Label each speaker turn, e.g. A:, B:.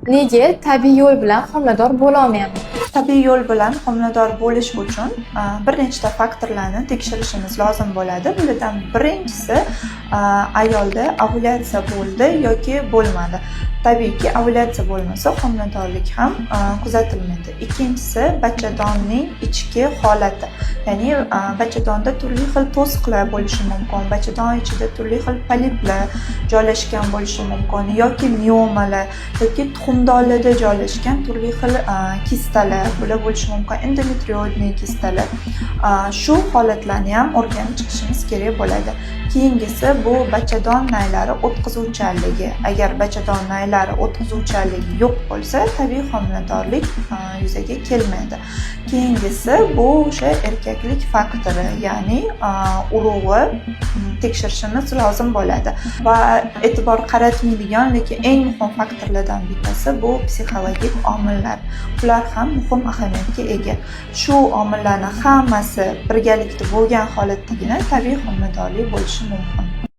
A: Nega tabiiy yo'l bilan homilador bo'lolmayapman?
B: Tabiiy yo'l bilan homilador bo'lish uchun bir nechta faktorlarni tekshirishimiz lozim bo'ladi. Bulardan birinchisi, ayolda ovulyatsiya bo'ldi yoki bo'lmadi. Tabiiyki, ovulyatsiya bo'lmasa, homiladorlik ham kuzatilmaydi. Ikkinchisi, bachadonning ichki holati, ya'ni bachadonda turli xil to'siqlar bo'lishi mumkin, bachadon ichida turli xil poliplar joylashgan bo'lishi mumkin yoki miomalar yoki tuxumdonlarda joylashgan turli xil kistalar, bular bo'lishi mumkin, эндометриоидный kistalar. Shu holatlarni ham o'rganib chiqishimiz kerak bo'ladi. Keyingisi, bu bachadon naylari o'tkazuvchanligi. Agar bachadon naylari o'tkazuvchanligi yo'q bo'lsa, tabiiy homiladorlik yuzaga kelmaydi. Keyingisi, bu o'sha erkaklik faktori, ya'ni urug'i tekshirishimiz lozim bo'ladi. Va e'tibor qaratmaydigan, lekin eng muhim faktorlardan bittasi, bu psixologik omillar. Ular ham muhim ahamiyatga ega. Shu omillarni hammasi birgalikda bo'lgan holatdagina tabiiy homiladorlik bo'lishi mumkin.